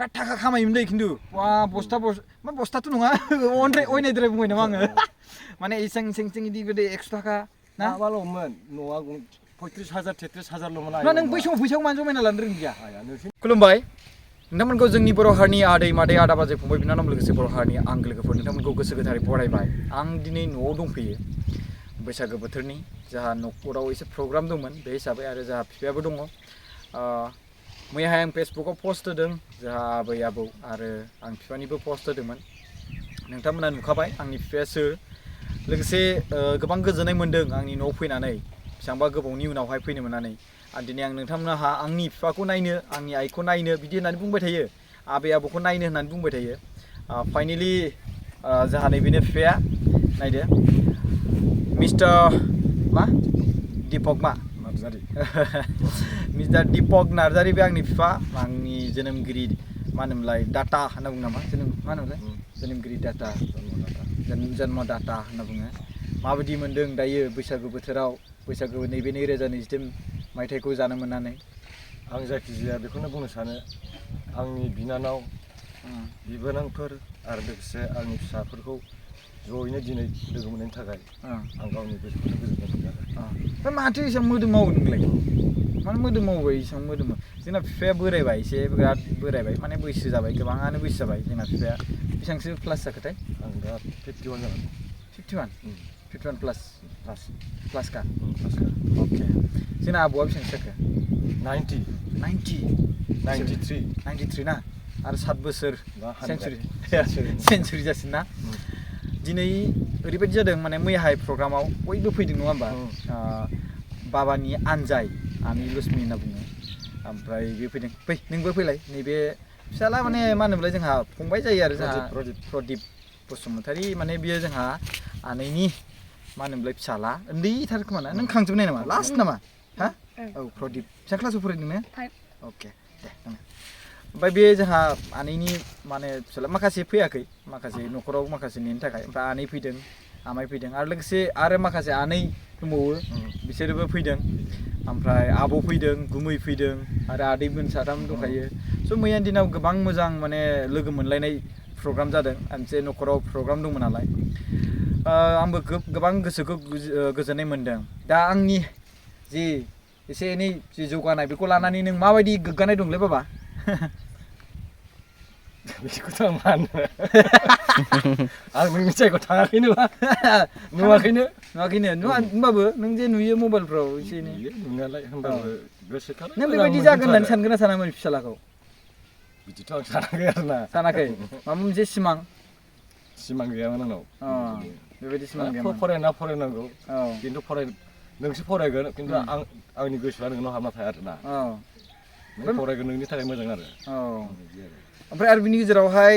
बिराद थाखा खामायोमोन दै खिन्थु वा बस्थाथ' नङा अयनायद्राय बुंबाय नामा आङो माने इसां इदि गोदो 100 थाखा ना माबाल'मोन न'आ 35,000 33,000ल'मोन नों बै समाव फैसाखौ मानो जमायना लानो रोंदिया खुलुमबाय नोंथांमोनखौ जोंनि बर' हारिनि आदै मादै आदा बाजै फंबाय बिनानाव लोगोसे बर' हारिनि आंगो लोगोफोर नोंथांमोनखौ गोसो गोथारै बरायबाय आं दिनै न'आव दंफैयो बैसागो बोथोरनि जोंहा न'खराव एसे प्रग्राम दंमोन बे हिसाबै आरो जोंहा बिफायाबो दङ मैयाहाय आं फेसबुकाव पस्ट होदों जोंहा आबै आबौ आरो आं बिफानिबो पस्ट होदोंमोन नोंथांमोना नुखाबाय आंनि बिफाया सोर लोगोसे गोबां गोजोननाय मोन्दों आंनि न'आव फैनानै बेसेबांबा गोबावनि उनावहाय फैनो मोननानै आरो दिनै आं नोंथांमोनहा आंनि बिफाखौ नायनो आंनि आइखौ नायनो बिदि होननानै बुंबाय थायो आबै आबौखौ नायनो होननानै बुंबाय थायो फाइनालि जोंहा नैबेनो बिफाया नायदो मिस्टार मा दीपक मा नार्जारी मिस्टार दीपक नार्जारी बे आंनि बिफा आंनि जोनोमगिरि मा होनोमोनलाय डाटा होनना बुङो नामा मा होनोमोनलाय जोनोमगिरि डाटा जन्मदाता होनना बुङो माबायदि मोन्दों दायो बैसागु बोथोराव बैसागु नैबे 2023 मायथाइखौ जानो मोननानै आं जायखिजाया बेखौनो बुंनो सानो आंनि बिनानाव बिबोनांफोर आरो लोगोसे आंनि फिसाफोरखौ ज'यैनो दिनै लोगो मोननायनि थाखाय आं गावनि गोसोखौनो गोजोननाय मोनदों आरो माथो एसेबां मोदोम मावो नोंलाय मानो मोदोम मावबाय एसेबां मोदोम जोंना बिफाया बोरायबाय एसे बिराद बोरायबाय माने बैसो जाबाय गोबाङानो बैसो जाबाय जोंना बिफाया बेसेबांसो प्लास जाखोथाय आं दा 51 जाबाय 51 प्लास का अके जोंना आबौआ बेसेबांसो जाखो 93 ना आरो 7 बोसोर सेन्चुरि जासिन ना दिनै ओरैबायदि जादों माने मैयाहाय प्रग्रामाव बयबो फैदों नङा होमबा बाबानि आनजाय आनि लुसमि होनना बुङो ओमफ्राय बे फैदों फै नोंबो फैलाय नैबे फिसाला माने मा होनोमोनलाय जोंहा फंबाय जायो आरो जोंहा प्रदीप बसुमतारी माने बियो जोंहा आनैनि मा होनोमोनलाय फिसाला उन्दैथार खोमा ना नों खांजोबनाय नामा लास्ट नामा हा औ प्रदीप बेसेबां क्लासाव फरायदों नोङो 5 अके दे ओमफ्राय बे जोंहा आनैनि माने फिसाला माखासे फैयाखै माखासे न'खराव माखासे नेनो थाखाय ओमफ्राय आनै फैदों आमाइ फैदों आरो लोगोसे आरो माखासे आनै दंबावो बिसोरबो फैदों ओमफ्राय आबौ फैदों गुमै फैदों आरो आदैमोन साथाम दंखायो स' मैयानि दिनाव गोबां मोजां माने लोगो मोनलायनाय प्रग्राम जादों मोनसे न'खराव प्रग्राम दंमोन नालाय आंबो गोबां गोसोखौ गोजोननाय मोन्दों दा आंनि जि एसे एनै जि जौगानाय बेखौ लानानै नों माबायदि गोग्गानाय दंलै बाबा बेखौथ' आं मा होननो आं नोंनि जायगायाव थाङाखैनोबा नुवाखैनो होमबाबो नों जे नुयो मबाइलफ्राव एसे एनै नुनायालाय होमबाबो गोसोखां नों बेबायदि जागोन होननानै सानगोन ना सानामोन फिसालाखौ बिदिथ' आं सानाखै आरोना सानाखै माबा मोनसे सिमां गैयामोन आंनाव बेबायदि सिमां गैयामोन फरायनांगौ खिन्थु नोंसो फरायगोन खिन्थु आंनि गोसोआ नोंनाव हाबना थाया आरोना नों फरायगोन नोंनि थाखाय मोजां आरो ओमफ्राय आरो बिनि गेजेरावहाय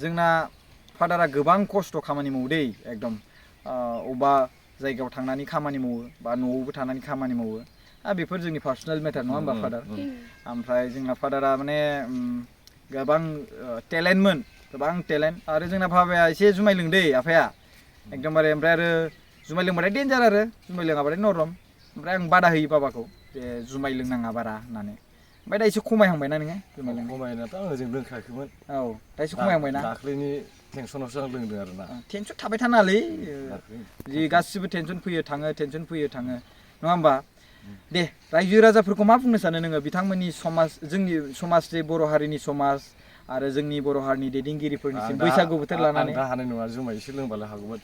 जोंना फादारा गोबां खस्थ' खामानि मावो दै एकदम अबेबा जायगायाव थांनानै खामानि मावो बा न'आवबो थानानै खामानि मावो बेफोर जोंनि पार्सनेल मेटार नङा होमबा फादार ओमफ्राय जोंना फादारा माने गोबां टेलेन्टमोन गोबां टेलेन्ट आरो जोंना बाबाया एसे जुमाय लोंदै आफाया एकदमबारे ओमफ्राय आरो जुमाय लोंबाथाय डेन्जार आरो जुमाय लोङाबाथाय नरम ओमफ्राय आं बादा होयो बाबाखौ जे जुमाय लोंनाङा बारा होननानै ओमफ्राय दा एसे खमायहांबायना नोङो जुमाय लोंनाय खमायनायाथ' आं ओजों लोंखायाखैमोन औ दा एसे खमायहांबायना दाख्लैनि टेनसनावसो आं लोंदों आरोना टेनसन थाबाय थानाङालै जि गासिबो टेनसन फैयो थाङो नङा होमबा दे रायजो राजाफोरखौ मा बुंनो सानो नोङो बिथांमोननि समाज जोंनि समाज जे बर' हारिनि समाज आरो जोंनि बर' हारिनि दैदेनगिरिफोरनिसिम बैसागु बोथोर लानानै दा हानाय नङा जुमाय एसे लोंबालाय हागौमोन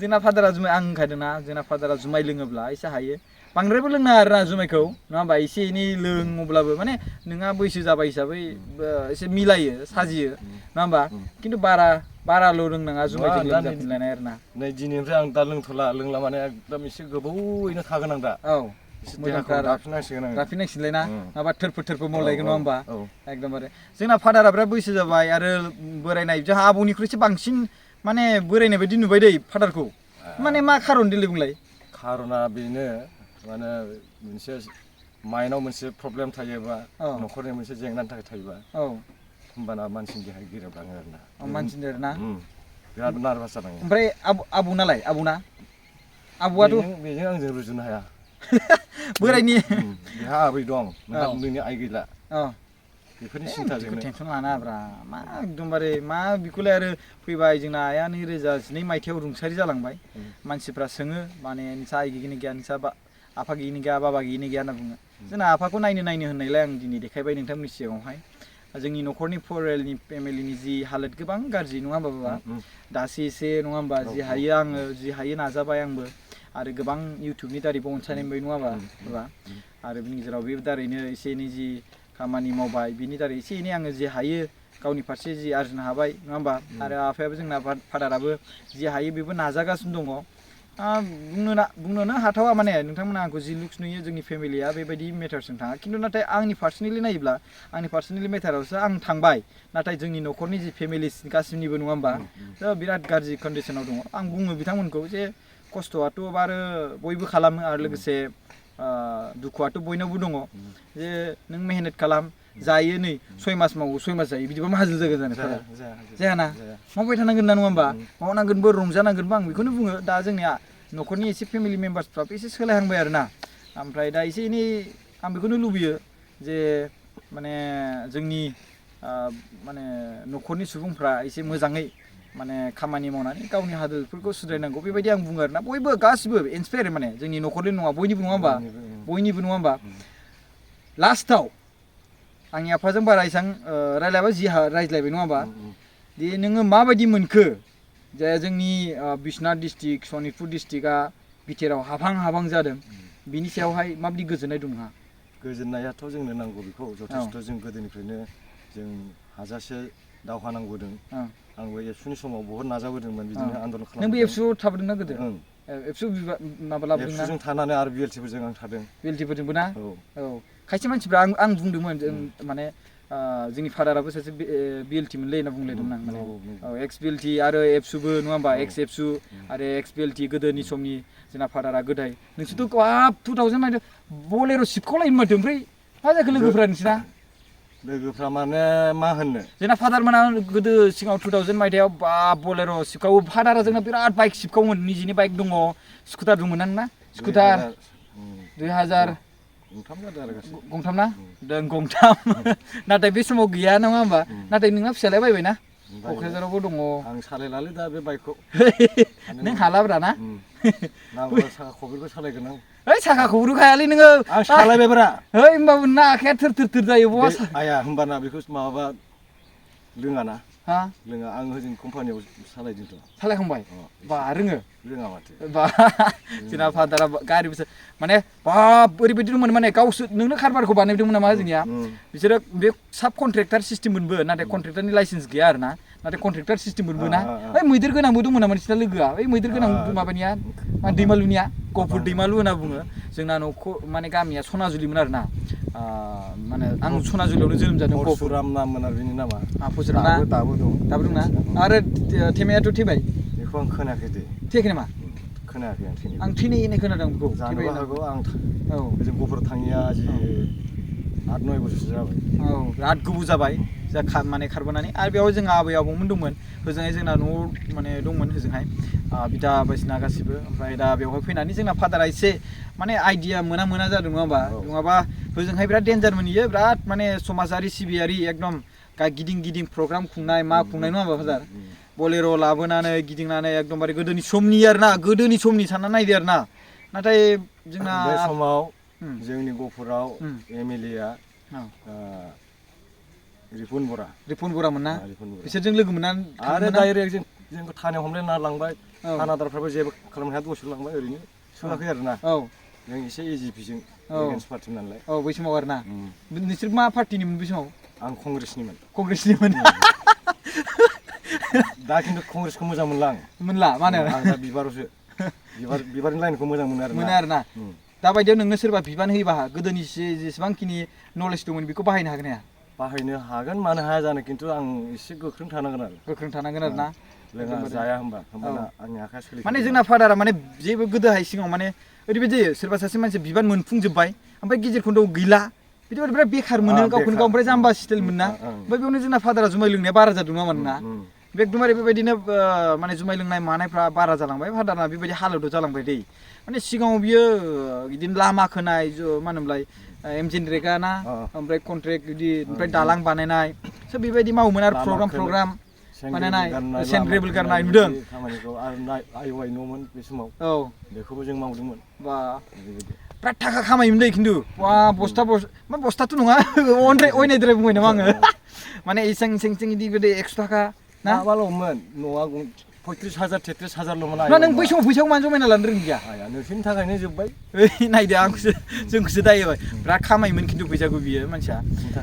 जोंना फादारा जुमाय आं होनखादोंना जोंना फादारा जुमाय लोङोब्ला एसे हायो बांद्रायबो लोंनाङा आरोना जुमायखौ नङा होमबा एसे एनै लों अब्लाबो माने नोंहा बैसो जाबाय हिसाबै एसे मिलायो साजियो नङा होमबा खिन्थु बाराल' लोंनाङा जुमायजों लोंजाफिनलायनाय आरोना नै दिनैनिफ्राय आं दा लोंला माने एकदम एसे गोबावैनो थागोन आं दा राफिननांसिगोनलाय ना माबा थोरफो मावलायगोन नङा होमबा एकदमबारे जोंना फादारा बिराद बैसो जाबाय आरो बोरायनाय जोंहा आबौनिख्रुइसो बांसिन माने बोरायनाय बायदि नुबाय दै फादारखौ माने मा खारन दिलै बुंलाय खारना बेनो माने मोनसे माइन्डआव मोनसे प्रब्लेम थायोबा न'खरनि मोनसे जेंनानि थाखाय थायोबा होमबाना मानसिनि देहाया गेरेबलाङो आरोना मानसिनि देहाना बिराद नार्भास जानाङो ओमफ्राय आबौनालाय आबौआथ' बेजों आंजों रुजुनो हाया बोरायनि बेहा आबै दं नोंनि आइ गैला बेफोरनि सिन्थाजोंनो टेनसन लानाब्रा मा एकदमबारे मा बिखौलाय आरो फैबाय जोंना आइया 2012 मायथाइयाव रुंसारि जालांबाय मानसिफ्रा सोङो माने नोंसा आइ गैयिनि गैया नोंसा आफा गैयिनि गैया बाबा गैयिनि गैया होनना बुङो जोंना आफाखौ नायनो होननायलाय आं दिनै देखायबाय नोंथांमोननि सिगाङावहाय जोंनि न'खरनि फरियालनि फेमिलिनि जि हालोद गोबां गाज्रि नङा होमबा बाबा दासो एसे नङा होमबा जि हायो आङो जि हायो नाजाबाय आंबो आरो गोबां इउटुबनि दारैबो अनसायनाय मोनबाय नङा होमबा बाबा आरो बिनि गेजेराव बे दारैनो एसे एनै जि खामानि मावबाय बिनि दारै एसे एनै आङो जि हायो गावनि फारसे जि आरजिनो हाबाय नङा होमबा आरो आफायाबो जोंना फादाराबो जि हायो बेबो नाजागासिनो दङ बुंनोनो हाथावा माने नोंथांमोना आंखौ जि लुक्स नुयो जोंनि फेमिलिया बेबायदि मेटारसिम थाङा खिन्थु नाथाय आंनि पार्सनेलि नायोब्ला आंनि पार्सनेलि मेटारावसो आं थांबाय नाथाय जोंनि न'खरनि जि फेमिलिस गासिनिबो नङा होमबा बिराद गाज्रि कन्डिसनाव दङ आं बुङो बिथांमोनखौ जे खस्थ'आथ' आरो बयबो खालामो आरो लोगोसे दुखुआथ' बयनावबो दङ जे नों मेहनत खालाम जायो नै 6 मास मावो 6 मास जायो बिदिबा माहाजोन जागोन जानो जायाना मावबाय थानांगोन ना नङा होमबा मावनांगोनबो रंजानांगोनबो आं बेखौनो बुङो दा जोंनिया न'खरनि एसे फेमिलि मेम्बार्सफ्राबो एसे सोलायहांबाय आरो ना ओमफ्राय दा एसे एनै आं बेखौनो लुबैयो जे माने जोंनि माने न'खरनि सुबुंफ्रा एसे मोजाङै माने खामानि मावनानै गावनि हादोरफोरखौ सुद्रायनांगौ बेबायदि आं बुङो आरोना बयबो गासिबो इन्सपायार माने जोंनि न'खरनि नङा बयनिबो नङा होमबा बयनिबो नङा होमबा लास्टआव आंनि आफाजों बारा एसां रायलायबा जि रायज्लायबाय नङा होमबा दे नोङो माबायदि मोनखो जे जोंनि बिश्वनाथ डिस्ट्रिक्ट सनितपुर डिस्ट्रिक्टआ बिटिआरआव हाबहां जादों बिनि सायावहाय माबायदि गोजोननाय दं नोंहा गोजोननायाथ' जोंनो नांगौ बेखौ जथेस्थ' जों गोदोनिफ्रायनो जों हाजासे दावहा नांबोदों आंबो एबसुनि समाव बहुत नाजाबोदोंमोन बिदिनो आन्दलन खालामदों नोंबो एबसुआव थाबोदों ना गोदो एबसु माबा लाबोदों ना एबसुजों थानानै आरो बिएलटिफोरजों आं थादों बिएलटिफोरजोंबो ना औ खायसे मानसिफ्रा आं बुंदोंमोन माने जोंनि फादाराबो सासे बिएलटि मोनलै होनना बुंलायदोंमोन आं माने एक्स बिएलटि आरो एबसुबो नङा होमबा एक्स एबसु आरो एक्स बिएलटि गोदोनि समनि जोंना फादारा गोदाय नोंसोरथ' हाब 2000 मायथाइ बलेर' सिबखावलायोमोन माथो ओमफ्राय मा जाखो लोगोफ्रा नोंसिना लोगोफ्रा माने मा होननो जोंना फादारमोना गोदो सिगाङाव 2000 मायथाइयाव बा बलेर' सिबखावो फादारा जोंना बिराद बाइक सिबखावोमोन निजिनि बाइक दङ स्कुटार दंमोन ना स्कुटार 2000 गंथाम ना गंथाम नाथाय बे समाव गैया नङा होमबा नाथाय नोंना फिसालाया बायबायना क'क्राझारावबो दङ आं सालायलालै दा बे बाइकखौ नों हालाब्रा ना नांगौबा साखा खब्रैबो सालायगोन आं ओइ साखा खब्रै हायालै नोङो आं सालायबायब्रा ओइ होमबाबो ना आखाया थोर जायो बहा आया होमबाना बेखौ माबाबा लोङाना हा लोङा आं होजों कम्पानियाव सालायदोंथ' सालायखांबाय बा रोङो रोङा माथो बा जोंना फादारा गारिबो माने बाब ओरैबायदि दंमोन माने गावसोर नोंनो कारबारखौ बानायदोंमोन नामा जोंनिया बिसोरो बे साब कन्ट्रेक्टार सिस्टेममोनबो नाथाय कन्ट्रेक्टारनि लाइसेन्स गैया आरो ना नाथाय कन्ट्रेक्टार सिस्टेममोनबो ना ओइ मैदेर गोनांबो दंमोन नामा नोंसिना लोगोआ ओइ मैदेर गोनां माबानिया दैमालुनिया गफुर दैमालु होनना बुङो जोंना न'खौ माने गामिया सनाजुलिमोन आरो ना माने आं सनाजुलियावनो जोनोम जादों परसुराम नाममोन आरो बिनि नामा परसुराम ना दाबो दं ना आरो थेमायाथ' थैबाय बेखौ आं खोनायाखै दे थैयाखै नामा खोनायाखै आं थैनाय होननाय खोनादों बेखौ जानोबो हागौ आं औ जों गफुर थाङिया जि 8-9 बोसोरसो जाबाय औ बिराद गोबाव जाबाय जा माने खारबोनानै आरो बेयाव जोंहा आबै आबौमोन दंमोन होजोंहाय जोंना न'आव माने दंमोन होजोंहाय बिदा बायदिसिना गासिबो ओमफ्राय दा बेवहाय फैनानै जोंना फादारा एसे माने आइडिया मोना जादों नङा होमबा नङाबा होजोंहाय बिराद डेन्जारमोन इयो बिराद माने समाजारि सिबियारि एकदम गिदिं प्रग्राम खुंनाय मा खुंनाय नङा होमबा फादार बलेर' लाबोनानै गिदिंनानै एकदमबारे गोदोनि समनि आरोना गोदोनि समनि सानना नायदो आरोना नाथाय जोंना बे समाव जोंनि गफुराव एमएलएआ रिपुन बरामोन ना बिसोरजों लोगो मोननानै आरो डाइरेक्ट जोंखौ थानायाव हमलायना लांबाय थानादारफ्राबो जेबो खालामनो हाया दसेल' लांबाय ओरैनो सोङाखै आरो ना जों एसे एजिपिजों एगेन्स्ट पार्टि नालाय बै समाव आरो ना नोंसोर मा पार्टिनिमोन बै समाव आं कंग्रेसनिमोन दा खिन्थु कंग्रेसखौ मोजां मोनला मानो आं दा बिबारावसो बिबारनि लाइनखौ मोजां मोनो आरोना दाबायदियाव नोंनो सोरबा बिबान होयोबा गोदोनि जेसेबांखिनि नलेज दंमोन बेखौ बाहायनो हागोन हाया बाहायनो हागोन मानो हाया जानो खिन्थु आं एसे गोख्रों थानांगोन आरो ना लोङा जाया होमबाना आंनि आखाया सोलियो माने जोंना फादारा माने जेबो गोदोहाय सिगाङाव माने ओरैबायदि जायो सोरबा सासे मानसि बिबान मोनफुंजोब्बाय ओमफ्राय गेजेर खन्द'आव गैला बिदि बिराद बेखार मोनो गावखौनो गाव ओमफ्राय जाम्बा स्टाइल मोनना ओमफ्राय बेयावनो जोंना फादारा जुमाय लोंनाया बारा जादों नङा मानोना एकदमबारे बेबायदिनो माने जुमाय लोंनाय मानायफ्रा बारा जालांबाय फादारा बेबायदि हालोदाव जालांबाय दै माने सिगाङाव बियो बिदिनो लामा खोनाय मा होनोमोनलाय एमजिनरेगा ना ओमफ्राय कन्ट्रेक्ट बिदि ओमफ्राय दालां बानायनाय सब बेबायदि मावोमोन आरो प्रग्राम बानायनाय सेन्ट्रेबल गारनाय नुदों खामानिखौ आरो आइवाइ न'मोन बे समाव बेखौबो जों मावदोंमोन बा बिराद थाखा खामायोमोन दै खिन्थु वा बस्थाथ' नङा अयनायद्राय बुंबाय नामा आङो माने इसां इदि गोदो 100 थाखा ना माबाल'मोन न'आ 35,000 33,000ल'मोन ना नों बै समाव फैसाखौ मानो जमायना लानो रोंदिया आया नोंसोरनि थाखायनो जोब्बाय नायदो आंखौसो जोंखौसो दायोबाय बिराद खामायोमोन खिन्थु फैसाखौ बियो मानसिया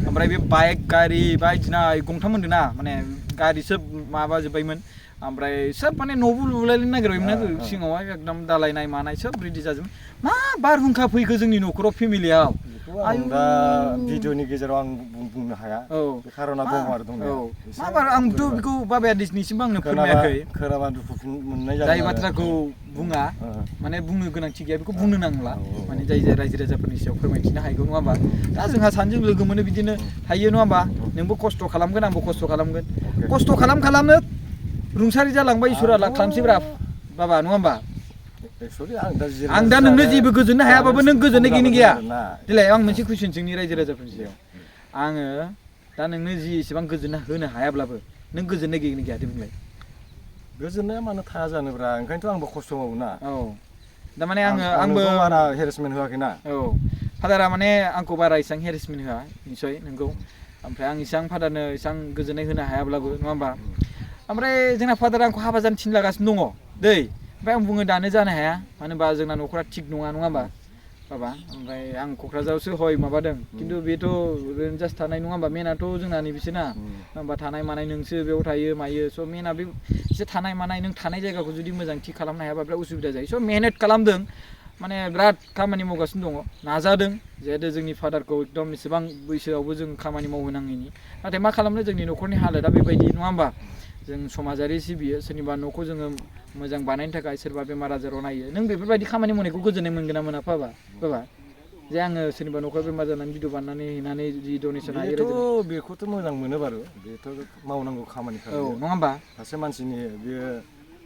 ओमफ्राय बे बाइक गारि बायदिना गंथाम होनदों ना माने गारि सोब माबा जोब्बायमोन ओमफ्राय सोब माने न'बो लुलायनो नागिरबायमोन सिगाङावहाय एकदम दालायनाय मानाय सोब रेडि जाजोब मा बारहुंखा फैखो जोंनि न'खराव फेमिलियाव आं दा भिडिअनि गेजेराव आं बुंनो हाया बे खार'ना दङ आरो दंनाया मा बार आंथ' बेखौ बाबाया दिनैसिमबो आंनो फोरमायाखै खोनाबा दुखु मोननाय जादों जाय बाथ्राखौ बुङा माने बुंनो गोनांथि गैया बेखौ बुंनो नांला माने जाय रायजो राजाफोरनि सायाव फोरमायथिनो हायो नङा होमबा दा जोंहा सानैजों लोगो मोनो बिदिनो थायो नङा होमबा नोंबो खस्थ' खालामगोन आंबो खस्थ' खालामगोन खस्थ' खालामनो रुंसारि जालांबाय इसोरा लाख खालामसैब्रा बाबा नङा होमबा आं दा नोंनो जेबो गोजोननो हायाबाबो नों गोजोननाय गैया देलाय आं मोनसे कुइसन जोंनि रायजो राजाफोरनि सायाव आङो दा नोंनो जि एसेबां गोजोनना होनो हायाब्लाबो नों गोजोननाय गैया दे बुंलाय गोजोननाया मानो थाया जानोब्रा ओंखायनोथ' आंबो खस्थ' मावो ना दा माने आंबो बारा हेरेसमेन्ट होआखैना फादारा माने आंखौ बारा इसेबां हेरेसमेन्ट होआ निसय नंगौ ओमफ्राय आं इसेबां फादारनो इसेबां गोजोननाय होनो हायाब्लाबो नङा होमबा ओमफ्राय जोंना फादारा आंखौ हाबा जानो थिनलागासिनो दङ दै ओमफ्राय आं बुङो दानो जानो हाया मानो होनबा जोंना न'खरा थिग नङा होमबा बाबा ओमफ्राय आं क'क्राझारावसो हय माबादों खिन्थु बेथ' ओरैनो जास्ट थानाय नङा होमबा मेनाथ' जोंना नैबेसोना होमबा थानाय मानाय नोंसो बेयाव थायो मायो स' मेना बे एसे थानाय मानाय नों थानाय जायगाखौ जुदि मोजां थि खालामनो हायाबा बिराद उसुबिदा जायो स' मेहनत खालामदों माने बिराद खामानि मावगासिनो दङ नाजादों जिहेतु जोंनि फादारखौ एकदम इसेबां बैसोआवबो जों खामानि मावहोनाङैनि नाथाय मा खालामनो जोंनि न'खरनि हालोदा बेबायदि नङा होमबा जों समाजारि सिबियो सोरनिबा न'खौ जोङो मोजां बानायनो थाखाय सोरबा बेमार आजाराव नायो नों बेफोरबायदि खामानि मावनायखौ गोजोननाय मोनगोन ना मोना बाबा जे आङो सोरनिबा न'खराव बेमार जानानै भिडिअ बानायनानै हैनानै जि डनेसन हायो बेखौथ' मोजां मोनो बारु बेथ' मावनांगौ खामानिखा नङा होमबा सासे मानसिनि बेयो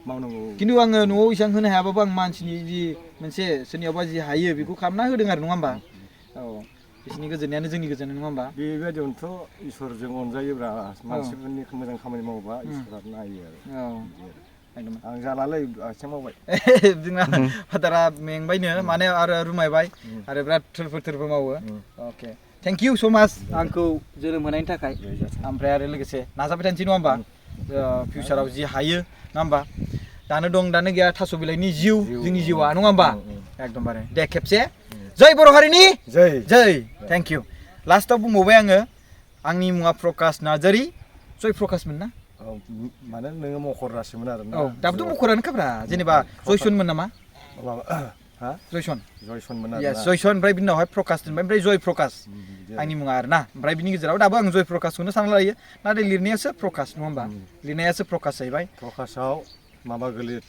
मावनांगौ खिन्थु आङो न'आव इसां होनो हायाबाबो आं मानसिनि जि मोनसे सोरनियावबा जि हायो बेखौ खालामना होदों आरो नङा होमबा बिसोरनि गोजोननायानो जोंनि गोजोननाय नङा होमबा बेबायदियावनोथ' इसोरजों अनजायोब्रा मानसिफोरनि मोजां खामानि मावोबा इसोरा नायो आरो आं जालालै आथिं मावबाय जोंना फादारा मेंबायनो माने आरो रुमायबाय आरो बिराद थोरफो मावो अके थेंक इउ स' माच आंखौ जोनोम होनायनि थाखाय ओमफ्राय आरो लोगोसे नाजाबाय थानोसै नङा होमबा फिउचाराव जि हायो नङा होमबा दानो दं दानो गैया थास' बिलाइनि जिउ जोंनि जिउआ नङा होमबा एकदमबारे दे खेबसे जय बर' हारिनि जय थेंक इउ लास्टआव बुंबावबाय आङो आंनि मुङा प्रकाश नार्जारी जय प्रकाशमोन ना माने नोङो मखर रासिमोन आरो ना दाबोथ' मखरानोखाब्रा जेनेबा जयसनमोन नामा जयसनमोन आरो जयसन ओमफ्राय बिनि उनावहाय प्रकाश दोनबाय ओमफ्राय जय प्रकाश आंनि मुङा आरो ना ओमफ्राय बिनि गेजेराव दाबो आं जय प्रकाशखौनो सानना लायो नाथाय लिरनायासो प्रकाश नङा होमबा लिरनायासो प्रकाश जाहैबाय प्रकाशआव माबा गोलैयो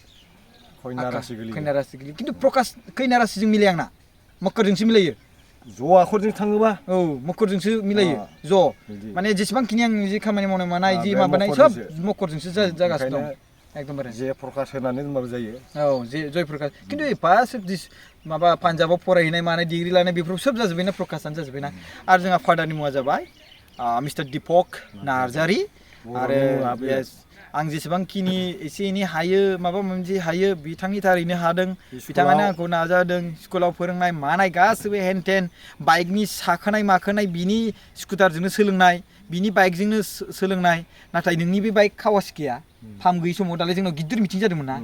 खैना राशि गोलैयो खिन्थु प्रकाश खैना राशिजों मिलाया आंना मकरजोंसो मिलायो ज' आखरजों थाङोबा मकरजोंसो मिलायो ज' माने जेसेबांखिनि आं जि खामानि मावनाय मानाय जि माबानाय सब मकरजोंसो जागासिनो दं एकदमबारे जे प्रकाश होनानै दोनबाबो जायो जे जय प्रकाश खिन्थु माबा पान्जाबाव फरायहैनाय मानाय डिग्रि लानाय बेफोराव सोब जाजोब्बायना प्रकाशानो जाजोब्बायना आरो जोंहा फादारनि मुङा जाबाय मिस्टार दीपक नार्जारी आरो आं जेसेबांखिनि एसे एनै हायो माबा मोनसे हायो बिथांनि थारैनो हादों बिथाङानो आंखौ नाजादों स्कुलाव फोरोंनाय मानाय गासैबो हेन टेन बाइकनि साखोनाय माखोनाय बिनि स्कुटारजोंनो सोलोंनाय बिनि बाइकजोंनो सोलोंनाय नाथाय नोंनि बे बाइक कावासाकिया फाम गैयि समाव दालाय जोंनाव गिदिर मिटिं जादोंमोन ना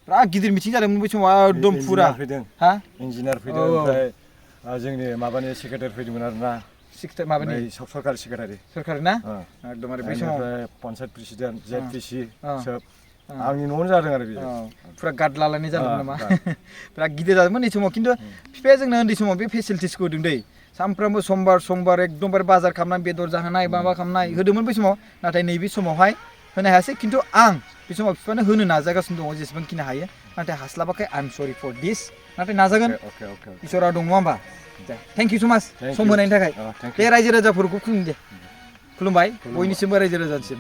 बिराद गिदिर मिटिं जादोंमोन बै समाव एकदम फुरा इन्जिनियार फैदों ओमफ्राय जोंनि माबानि सेक्रेटारि फैदोंमोन आरोना माबानि सरकारि सेक्रेटारि ना एकदमबारे बै समाव पन्सायत प्रेसिडेन्ट जेपिसि सोब आंनि न'आवनो जादों आरो बेयो फुरा गार्ड लालायनाय जादोंमोन नामा बिराद गिदिर जादोंमोन बे समाव खिन्थु बिफाया जोंनो उन्दै समाव बे फेसिलिटिसखौ होदों दै सानफ्रामबो समबार एकदमबारे बाजार खालामनाय बेदर जाहोनाय माबा खालामनाय होदोंमोन बै समाव नाथाय नैबे समावहाय होनो हायासै खिन्थु आं बे समाव बिफानो होनो नाजागासिनो दङ जेसेबांखिनि हायो नाथाय हास्लाबाखै आइ एम सरि फर दिस नाथाय नाजागोन इसोरा दं नङा होमबा थेंक इउ स' माच सम होनायनि थाखाय बे रायजो राजाफोरखौ खुलुम दे खुलुमबाय बयनिसिमबो रायजो राजानिसिम